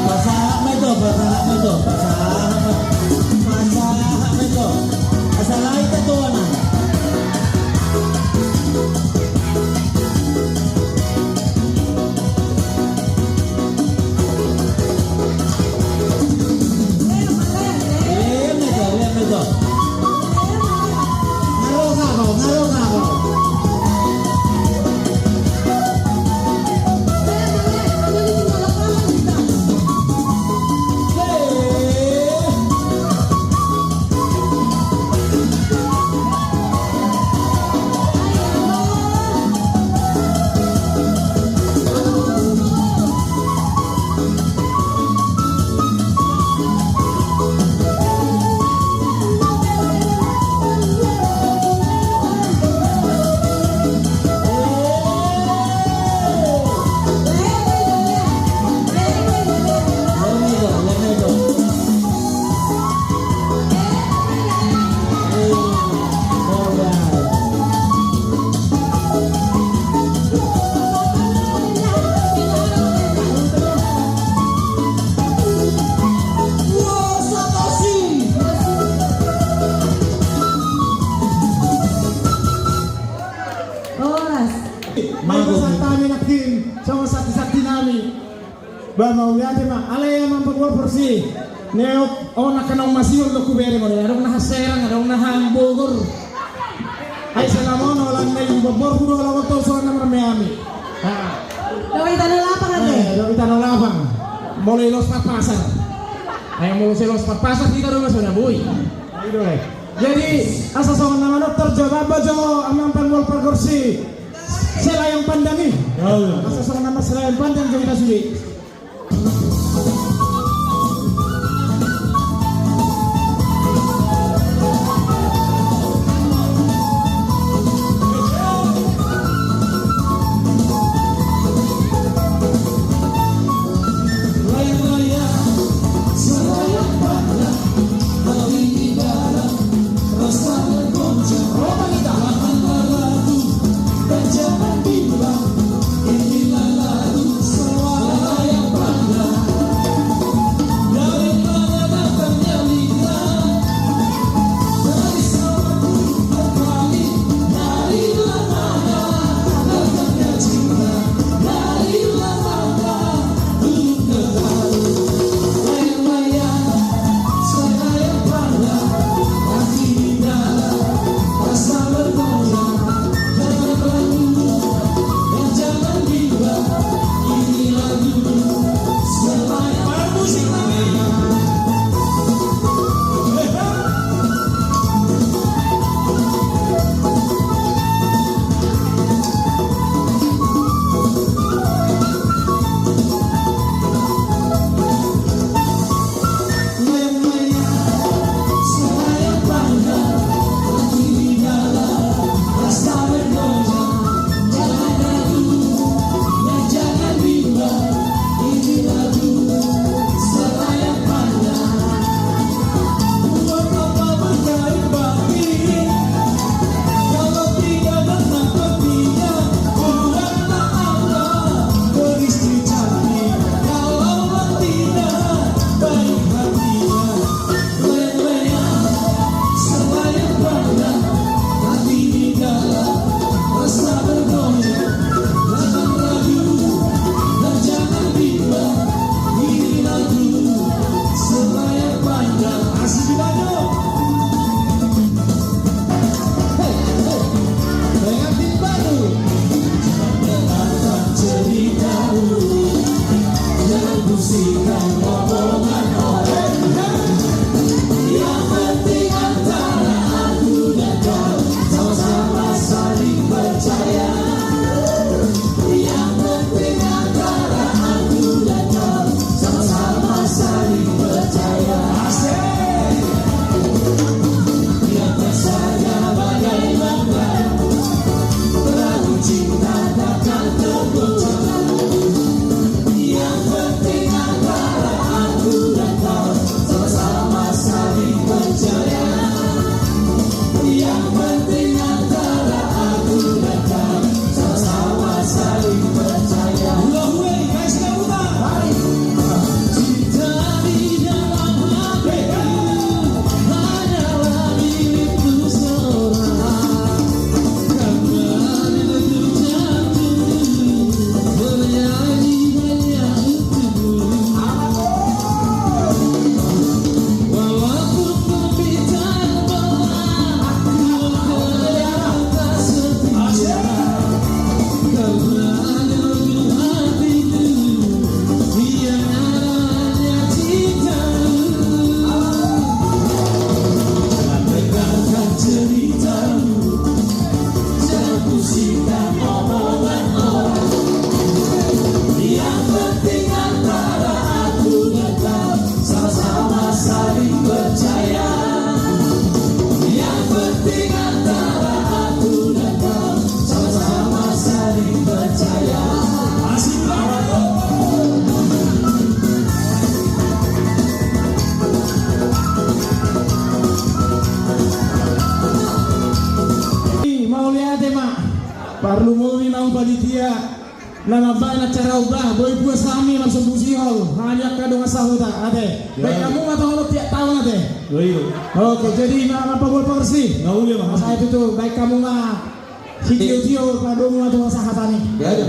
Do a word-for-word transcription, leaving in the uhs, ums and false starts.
Pasahat ma ito, pasahat ma ito, pasahat ma, pasahat ma ito. Asa lae ita tu anak. Horas. Mauliate ma nangkin, songon santi-santi nami. Ba, mauliate ma, alai amang panggual porsi. Neok, on angka naung masiol do hubere molo adong na Serang, adong na Bogor. Ai selama on holan na i, borhu do holan on, tong songon na marmeami. Ha. Dohot di tano lapang ate. Eh, dohot di tano lapang. Molo i loas Parpasar. Ai molo sai loas Parpasar hita do masuk na boi. Ai do, eh. Jadi asa songon na manortor jo, baba jo amang panggual pargonsi. Selayang pandang i. Asa songon nama selayang pandang jo hita sude. Parlumobi ma panitia na mambaen acara on, bah, boi puas hami marsombu sihol. Hanya angka dongan sahuta, ate. Ya. Baen hamu ma tu holong tiap taon, ate. Ya, iya. Oke, jadi ma, ma pabol porsi. Na uli ma. Masa itu tu, baen hamu ma. Sitio-tio, padomu ma tu masa hatani. Ya, ya.